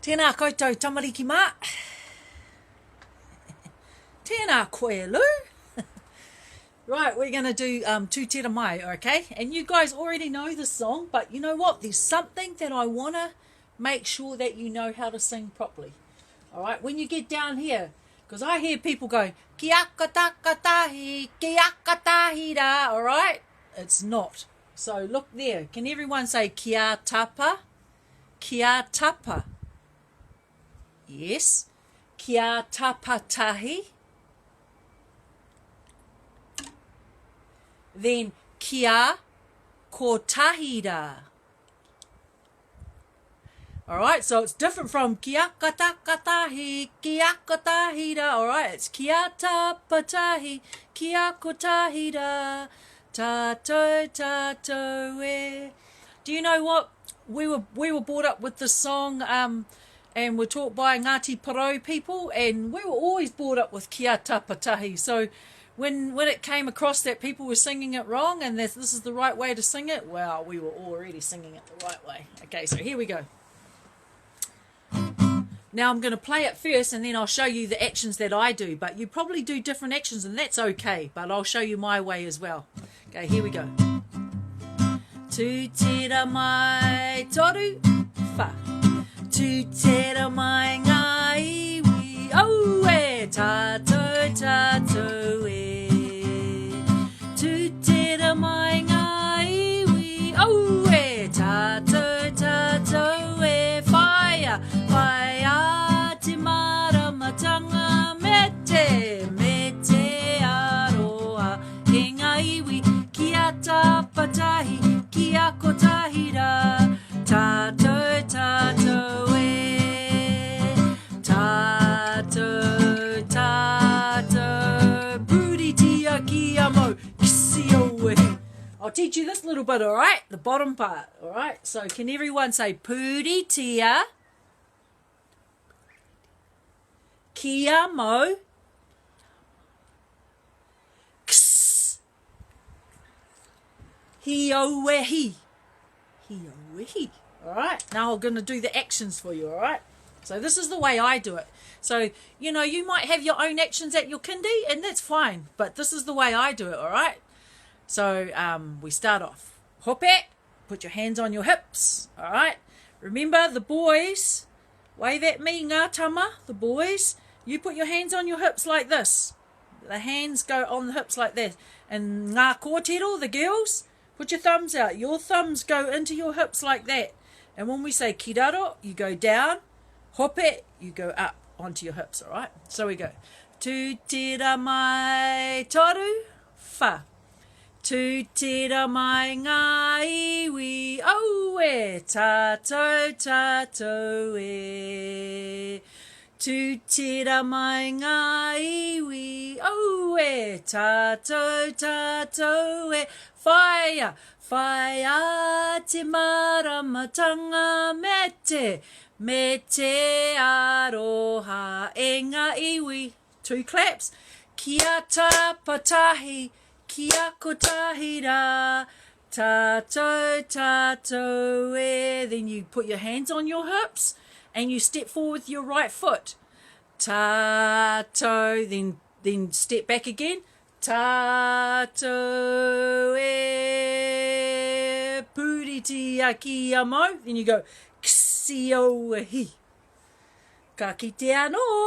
Tēnā koutou tamariki mā. Tēnā koe, Lou. Right, we're going to do um, Tūtera Mai, okay? And you guys already know the song, but you know what? There's something that I want to make sure that you know how to sing properly. All right, when you get down here, because I hear people go, ki aka ki aka rā, all right? It's not. So look there. Can everyone say kia tapa? Kia tapa. Yes. Kia tapatahi. Then kia kotahi rā. All right, so it's different from kia katakatahi, kia kotahi rā. All right, it's kia tapatahi, kia kotahi rā. Tātou, tātou e. Do you know what? We were we were brought up with this song um, and were taught by Ngāti Porou people, and we were always brought up with kia tapatahi. So when when it came across that people were singing it wrong and that this is the right way to sing it, well, we were already singing it the right way. Okay, so here we go. Now I'm going to play it first and then I'll show you the actions that I do. But you probably do different actions and that's okay. But I'll show you my way as well. Okay, here we go. Tūtera mai toru, wha. Tūtera mai ngā iwi, au e, tātou, tātou e. Tūtera mai ngā iwi, au e, tātou, tātou e. Whaia, whaia te māramatanga me te, me te aroha. E ngā iwi, kia tapatahi, kia kotahi rā. Tātou, tātou e. Tātou, tātou. Puritia kia mau, kisi o e. I'll teach you this little bit, all right? The bottom part, all right? So can everyone say puritia kia mau, Ks. Hi aue hi. Hi aue hi. All right. Now I'm going to do the actions for you. All right. So this is the way I do it. So, you know, you might have your own actions at your kindy and that's fine. But this is the way I do it. All right. So um, we start off. Hope. Put your hands on your hips. All right. Remember the boys. Wave at me, ngā tama, the boys. You put your hands on your hips like this. The hands go on the hips like this. And ngā kōtiro, the girls, put your thumbs out. Your thumbs go into your hips like that. And when we say kiraro, you go down. Hope, you go up onto your hips, all right? So we go. Tūtira mai toru, wha. Tūtira mai ngā iwi, aue, tātou, tātou e. Tūtira mai ngā iwi, aue, tātou, tātou e. Whaia, whaia te māramatanga me te, me te aroha e ngā iwi. Two claps. Kia tapatahi, kia kotahi rā, tātou, tātou e. Then you put your hands on your hips and you step forward with your right foot. Tātou, then, then step back again. Tātou e, puritia kia mau. Then you go, ksio hi. Ka kite anō!